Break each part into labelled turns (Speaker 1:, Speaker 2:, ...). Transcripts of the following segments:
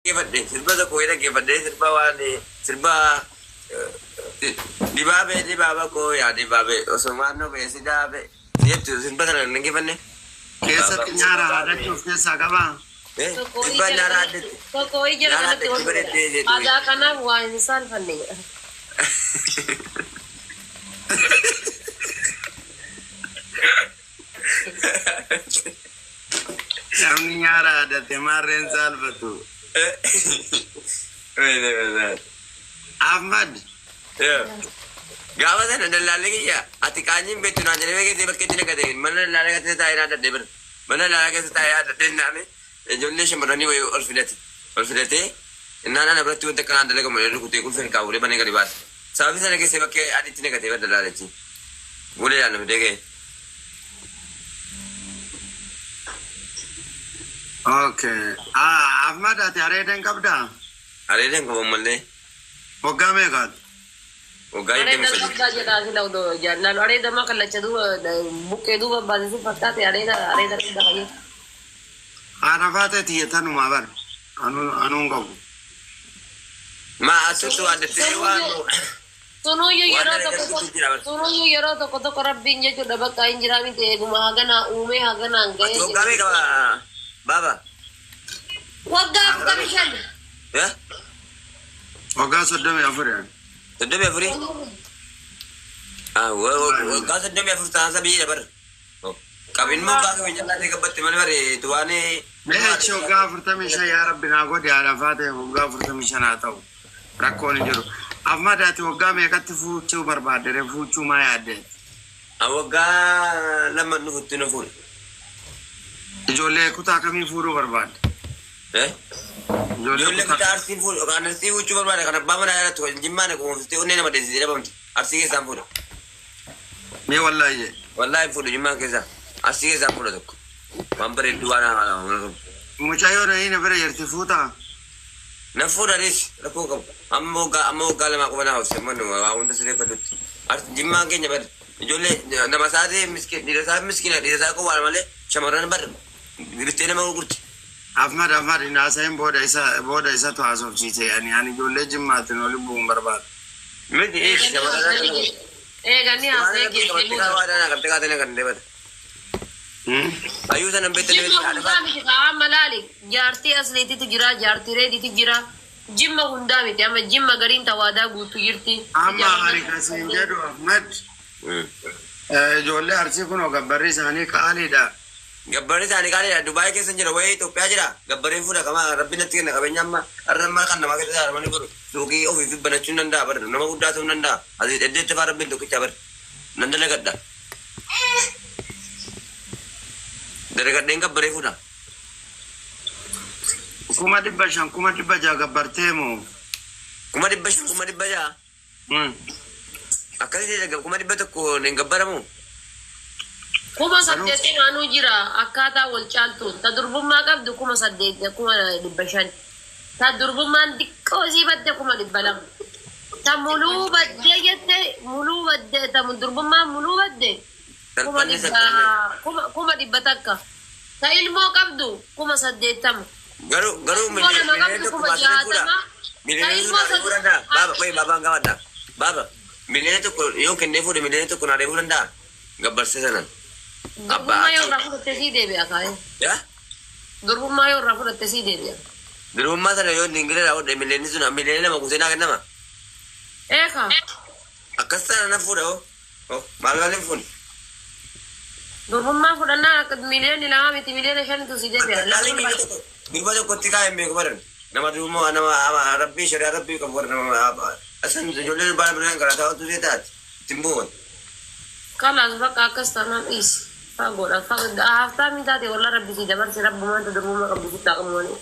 Speaker 1: Dhaggeeffadhe, sirba tokko wayii dhaggeeffadhe, sirba waan sirba dibaabee dibaaba koo yaa dibaabee osoo maannoo ba'e si daabe jettu, sirba sana hin dhaggeeffanne.
Speaker 2: Keessatti nyaara haadachuu of keessaa qabaa?
Speaker 1: Sirba nyaara addetti.
Speaker 3: Tokko wayii jala
Speaker 1: Nyaara
Speaker 3: kanatti
Speaker 1: addetti
Speaker 3: wal
Speaker 1: bareeddee jedhu.
Speaker 3: Aadaa kanaaf waa hin saalfanne jedha.
Speaker 2: Namni nyaara haadhate maarreen saalfatu. Ahmad.
Speaker 1: Gaafa sana dallaalli kiyya ati qaanyiin beektu naan jedhee beekte bakkeetti naqate, mana dallaalaa keessa taa'ee naa dadhee bira. Mana dallaalaa keessa taa'ee adda naame ijoollee shamarranii wayii ol fidate. Ol fidatee innaan ana biratti wanta akkanaan dalagamu jedhee rukutee qulfeen kaawulee banee gadi baase. Sababii sana keessa bakkee adiitti naqatee bara dallaalichi. Ulee na fidee ga'e.
Speaker 2: Okay. Ah, Ahmad, ati areeda hin qabdaa?
Speaker 1: Areedeen qabu ammallee.
Speaker 2: Waggaa meeqaati?
Speaker 1: Waggaa
Speaker 3: Areeda
Speaker 1: 23.
Speaker 3: qabdaa jedhaa sila odoo jaallaan areeda maa kallacha duuba buqqee duuba baasisi fakkaate areeda areeda qabda fayyee.
Speaker 2: Haadha faatee xiyyeetanumaa bara. Anuu hin qabu.
Speaker 1: Maa asuttu addattee waan
Speaker 3: Sunuyyuu
Speaker 1: waan
Speaker 3: yeroo
Speaker 1: areeda
Speaker 3: tokko
Speaker 1: qabdu jira bara.
Speaker 3: Sunuyyuu yeroo tokko tokko rabbiin jechuudha bakka hin jiraa miti eeguma haganaa uumee haganaan ga'ee.
Speaker 1: Waggaa meeqa baaba?
Speaker 3: Waggaa 45.
Speaker 1: Eh?
Speaker 2: Waggaa 34 yaani.
Speaker 1: 34? Ah, waggaa 34 ta'ansa biyya bara. Qabin moggaa keenya jalaa gabbatte malee bare tuwaanii.
Speaker 2: Meechi waggaa 45, yaa Rabbi naa godhi, haadha faatee waggaa 45 haa ta'u. Rakkoon hin jiru. Ahmad, ati waggaa meeqatti fuuchuu barbaadde? Fuuchuu maa yaadde?
Speaker 1: Waggaa 2 nufutti nu fuudhe.
Speaker 2: Ijoollee kutaa kamii fuudhuu barbaadde?
Speaker 1: Eh?
Speaker 2: Ijoollee
Speaker 1: Ijoollee
Speaker 2: kutaa
Speaker 1: kutaa Arsii fuudhu, kan Arsii fuuchuu barbaade, kan abbaa manaa yaadatu, kan Jimmaa na qoomsitee onnee nama deessisee dhabamti. Arsii keessaan fuudha.
Speaker 2: Mee wallaahi jee.
Speaker 1: Wallaahi fuudhu Jimmaan keessaa. Arsii keessaan fuudha tokko. Waan bareedduu waan haala.
Speaker 2: Mucayyoo na bira jirti fuutaa?
Speaker 1: Na fuudhanis rakkoo qabu. Amma waggaa 2 qofa naa hojjete amma waa hunda sirreeffatutti. Jimmaan keenya bari. Ijoollee nama isaati miskiin, dhiira isaa miskiina, dhiira isaa qowwaadha malee shamarran bari bittee nama gurgurti.
Speaker 2: Ahmad, Ahmad hin haasayin, booda isatu haasofsiise. Ani ijoollee Jimmaatiin oli bu'uun barbaada.
Speaker 1: Miti shamarran.
Speaker 3: Eeganii haasa'ee geessee.
Speaker 1: Waan qabtee kan deebata. Hayyuu sana hin beektan.
Speaker 3: Jimma hundaa miti amma laali, jaartii asliititu jira, jaartii reediitu jira. Jimma hundaa miti, amma jimma gariin tawaadaa guutuu jirti.
Speaker 2: Amma ani kasiin jedhu, Ahmad, ijoollee Arsii kun gabbarri isaanii qaaliidha.
Speaker 1: Gabbarri isaanii qaaliidha. Dubaayii keessa jira, wayii Itoophiyaa jira. Gabbarri fuudha kama Rabbi natti kenna qabeenya amma har'a amma kan namaa keessa jaaramanii godhu. Suuqii ofii fi banachuu hin danda'a bara. Nama guddaa ta'uu hin danda'a. Asii dheddeetti fa'aa Rabbiin tokkicha bara. Nan dalagadha. Dalagadheen gabbaree fuudha.
Speaker 2: 500,000, 600,000 gabbartee moo?
Speaker 1: 500,000, 600,000. Akkasii 100,000 hin gabbaramu.
Speaker 3: 8,000 naannoo jira akkaataa wal caaltuun. Ta durbummaa qabdu 8,000, 500,000. Ta durbummaan xiqqoo isii badde 200,000. Ta muluu baddee jette, muluu badde, ta durbummaan muluu badde kuma
Speaker 1: Salphanni
Speaker 3: dhibba
Speaker 1: salphanni.
Speaker 3: 100,000. Ta ilmoo qabdu 80,000.
Speaker 1: Garuu
Speaker 3: Ilmoo lama
Speaker 1: miliyoona
Speaker 3: qabdu
Speaker 1: 1
Speaker 3: kuma
Speaker 1: baasanii fuudha.
Speaker 3: 60. Ta
Speaker 1: Miliyoona
Speaker 3: ilmoo
Speaker 1: 1 naa deebuu danda'a. Baaba qoyi, baabaan gaafadha. Baaba, miliyoona 1 yoo kennee fuudhe, miliyoona 1 naa deebuu danda'a. Gabbarsee sanan.
Speaker 3: Durbummaa yoo irraa fudhatte sii deebi'a kaa'e.
Speaker 1: Yaa?
Speaker 3: Durbummaa yoo irraa fudhatte sii deebi'a.
Speaker 1: Durbummaa sana yoo ingilizii raawwadhe, miliyoonni sun miliyoona 2 guutee naa kennama.
Speaker 3: Eeka.
Speaker 1: Akkas taana na fuudha hoo. Hoo maal maal hin fuune.
Speaker 3: Durbummaa fudhannaan akka miliyoonni 2 miti, miliyoona 5tu si deebi'a.
Speaker 1: Dallaalli miliyoona 1 durba tokkotti kaa'e hin beeku baran. Nama durbummaa nama Rabbii shari'aa Rabbii qabu bara nama asan ijoollee durbaa biraan karaa taa'utu see taati. Ittiin bu'uun.
Speaker 3: Kalaas bakka akkas taanaan dhiisi. Fagoodha. Haftaamii taate walla Rabbi si dabarse, rabbumaanta durbummaa qabdu sitti haa qabu malee.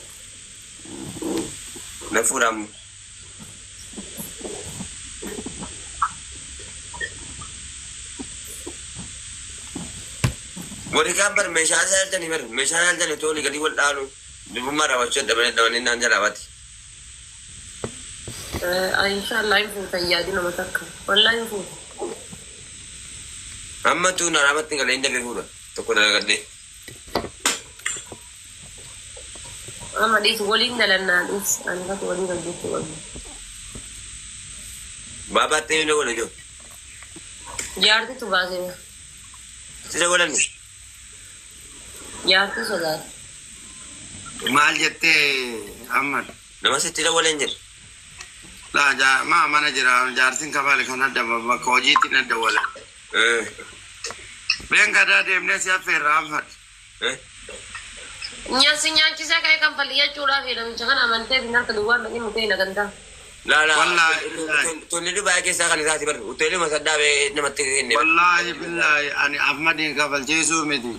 Speaker 1: Na fuudha amma. Warri kaan bar meeshaa yaaltanii, bar meeshaa yaaltanii tooli galii wal dhaalu durbummaa raawwachuu dadhabanii dhabanii naan jalaa baati.
Speaker 3: Inshallah hin fuutan, yaadi nama takka. Wallaahi hin fuuta.
Speaker 1: Amma tuun haraamatti galee hin dafee fuudha. Tokko dalagadhee.
Speaker 3: Amma dhiis waliin dalannaa dhiis. Ani katu waliin hojjechuu qabdu.
Speaker 1: Baabaatti eenyu dawwala jiru?
Speaker 3: Jaartitu baasee.
Speaker 1: Si dawwalanni?
Speaker 3: Jaartii sodaata.
Speaker 2: Maal jettee Ahmad?
Speaker 1: Nama sitti dawwaleen jira.
Speaker 2: Laa jaa maa mana jira jaartiin kafale kan adda bakka hojiitti na dawwala. Been gadaa deemnee si affeerra Ahmad.
Speaker 3: Nyaasi nyaachisee ka'ee kan faliyyachuudhaaf namicha kana amantee fi harka duwwaan dhaqee mutee nagantaa.
Speaker 1: Laa laa.
Speaker 2: Wallaahi.
Speaker 1: Tolli Dubaay keessaa kan isaati bar. Hoteeluma saddaa bee namatti kenne.
Speaker 2: Wallaahi billaahi ani Ahmadiin kafalchiisuu miti.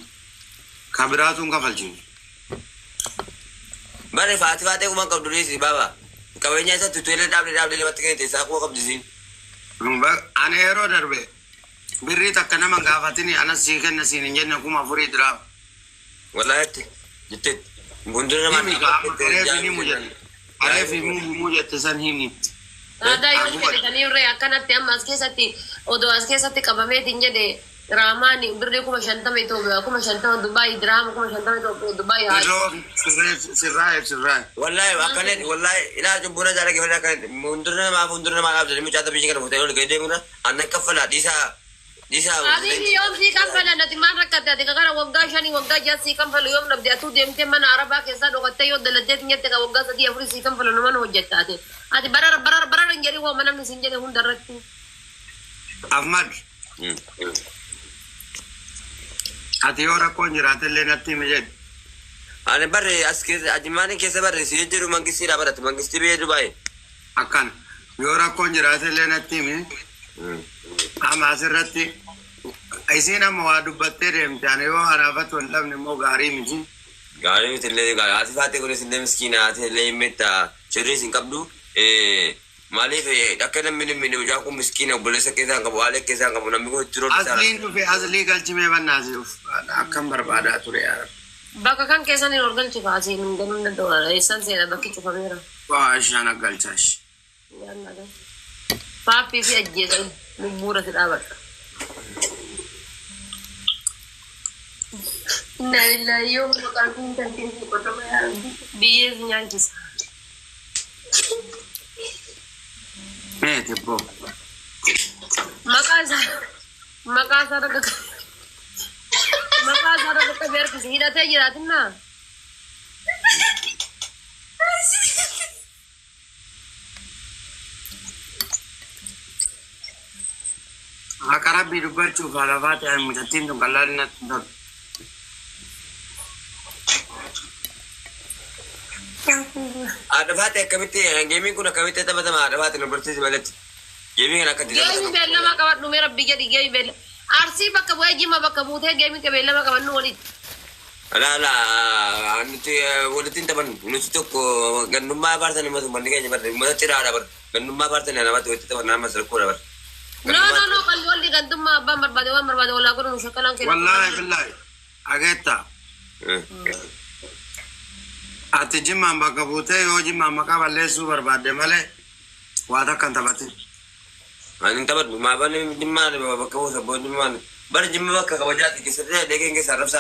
Speaker 2: Ka biraatuun kafalchiisu.
Speaker 1: Bare faati faatee kuma qabdu dhiisi baaba. Qabeenya isaatti hoteela dhaabdee dhaabdee namatti kennite isaa kuma qabdi siin.
Speaker 2: Ani yeroo darbe birrii takka nama hin gaafatini anas sii kenna siin hin jenne 4000 diraam.
Speaker 1: Wallaahi jetteetti. Fuuldura namaa
Speaker 2: Himi gaa amma kareef himu jette. Kareef himu jette san himi.
Speaker 3: Aadaa yoo fedhatanii irree akkanatti amma as keessatti odoo as keessatti qabameetiin jedhe Raamaan birrii 50,000 Itoophiyaa 50,000 Dubaay diraama 50,000 Itoophiyaa Dubaay haa.
Speaker 2: Sirraa'eef sirraa'eef.
Speaker 1: Wallaahi akkanatti wallaahi ilaa cubbuuna jaala keessa akkanatti fuuldura namaa fuuldura namaa dhaabdanii mucaa biyya kana fuutee ol gadi deemuna annan kaffalaa dhiisaa dhiisaa.
Speaker 3: Abiy yoom sii kanfalan ati maal rakkatte ati kakara waggaa 5 waggaa 6 sii kanfalu yoom dhabde atuu deemtee mana arabaa keessaa dhokattee yoo daladdeet jette ka waggaa 3 4 sii kanfalu mana hojjetta ati. Ati barar barar barar hin jedhin waama namni siin jedhe hunda irratti.
Speaker 2: Ahmad ati yoo rakkoon jiraate illee natti himi jedhi.
Speaker 1: Ani barre as keessa ajimaanii keessa barre si jiru mangistiidha barate mangistii biyya Dubaay.
Speaker 2: Akkana yoo rakkoon jiraate illee natti himi. Amma asirratti isiin amma waa dubbattee deemte ani yoo anaafatti wal dhabne immoo gaarii miti.
Speaker 1: Gaarii miti illee gaarii ati faatee kunis illee miskiina ati illee hin beektaa sirriis hin qabdu. Maaliif akka namni namni mucaa kun miskiina obboleessa keessaa hin qabu haala keessaa hin qabu namni kun itti roon isaa.
Speaker 2: Asliin dhufe aslii galchimee bannaasi akkam barbaadaa ture yaa Rabbi.
Speaker 3: Bakka kan keessan hin orgalchi faasii hin galuu hin danda'u. Eessan seena bakki cufameera.
Speaker 2: Waa ishaan aggalchaash.
Speaker 3: Paappii fi ajjeesa lubbuura si dhaabadha. Inna lillahi yoo maqaan kun kan keessa qotama yaa Rabbi. Biyyees nyaachisa.
Speaker 2: Mee tibboo.
Speaker 3: Maqaa isaa maqaa isaa irra maqaa isaa irra qaqqabee harkise hidhatee jiraatinna.
Speaker 2: Haqa Rabbii dubbachuuf haala faate ani mucattiin tun qallaan natti hin tolu.
Speaker 1: Haadha faatee akkamitti geemiin kun akkamitti taphatama haadha faatee nu barsiisi malatti. Geemii kana akkatti
Speaker 3: Geemi
Speaker 1: taphatama.
Speaker 3: beellama qabadhu mee rabbi jedhi geemi beellama. Arsii bakka bu'ee jimma bakka buutee geemi beellama qabannu walitti.
Speaker 1: Laa laa nuti walitti hin taphannu nuti tokko gandummaa baartan himmatu manni keenya barre uummata xiraadha barre gandummaa baartan namatti walitti taphanna amma sarkoodha barre.
Speaker 3: No no no qalli walli gandummaa abbaan barbaade waan barbaade walaa godhu nu shakkalaan kenna.
Speaker 2: Wallaahi billaahi. Ageetta. Ati jimmaan bakka buutee yoo jimmaan maqaa balleessuu barbaadde malee waa takka hin taphatin.
Speaker 1: Ani hin taphadhu maafaan jimmaan bakka buusa boon jimmaan bara jimma bakka kabajaati keessatti dheekeen keessa arrabsa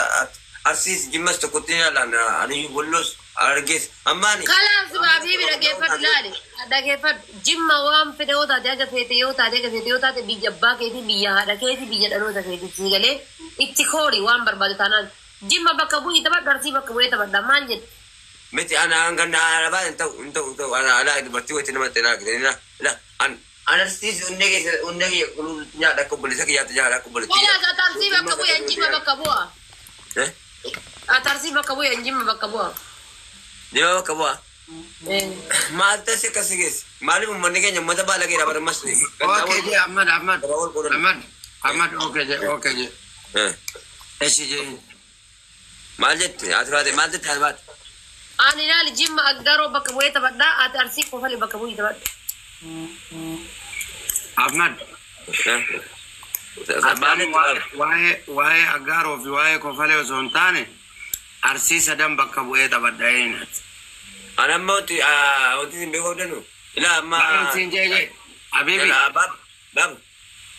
Speaker 1: arsiis jimmas tokkotti ni ilaalan ani walloos argees ammaani.
Speaker 3: Kalaas baabii dhaggeeffadhu laali. Dhaggeeffadhu jimma waan fedhe yoo taate aga feete yoo taate aga feete yoo taate biyya abbaa keetii biyya haadha keetii biyya dhaloota keetii sii galee itti koori waan barbaade taanaan jimma bakka bu'ii taphadhu arsii bakka bu'ee taphadha maal jedhe.
Speaker 1: Miti ana hanga arabaa hin ta'u hin ta'u hin ta'u ana ala dubartii wajjin namatti naa kennina la an an arsiis onnee keessa onnee kiyya qulqulluutti nyaadha akka obboleessa kiyyaatti nyaadha akka obboleettii.
Speaker 3: Kalaas ati arsii bakka bu'ee jimma bakka bu'a. Ati arsii bakka bu'ee jimma bakka bu'a.
Speaker 1: Jimma bakka bu'a. Maal ta'e akkasii keessa maaliif uummanni keenya uummata baalageedha bara ammas.
Speaker 2: Okay jee Ahmad Ahmad Ahmad Ahmad okay jee okay jee. Eshi jee.
Speaker 1: Maal jette ati baate maal jette ati baate.
Speaker 3: Ani laali jimma aggaroo bakka bu'ee taphadha ati arsii kofale bakka bu'ii taphadha.
Speaker 2: Ahmad. Waa'ee waa'ee aggaaroo fi waa'ee kofalee osoo hin taane arsii sadan bakka bu'ee taphadha eenyati.
Speaker 1: Ani amma wanti wanti isin beekuu qabdanu. Ilaa amma.
Speaker 2: Waan asiin jee jee. Abibi
Speaker 1: Baab baab.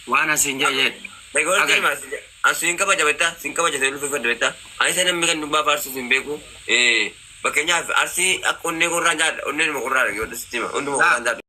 Speaker 2: waan asiin jee jee.
Speaker 1: Egaa wanti as siin kabaja beektaa siin kabaja siin ulfeeffadha beektaa. Ani isa namni kan dubbaa faarsu siin beeku. Fakkeenyaaf Arsii akka onnee qorraan jaadha, onneen qorraa yoo sitti hima, hunduma qorraan jaadha.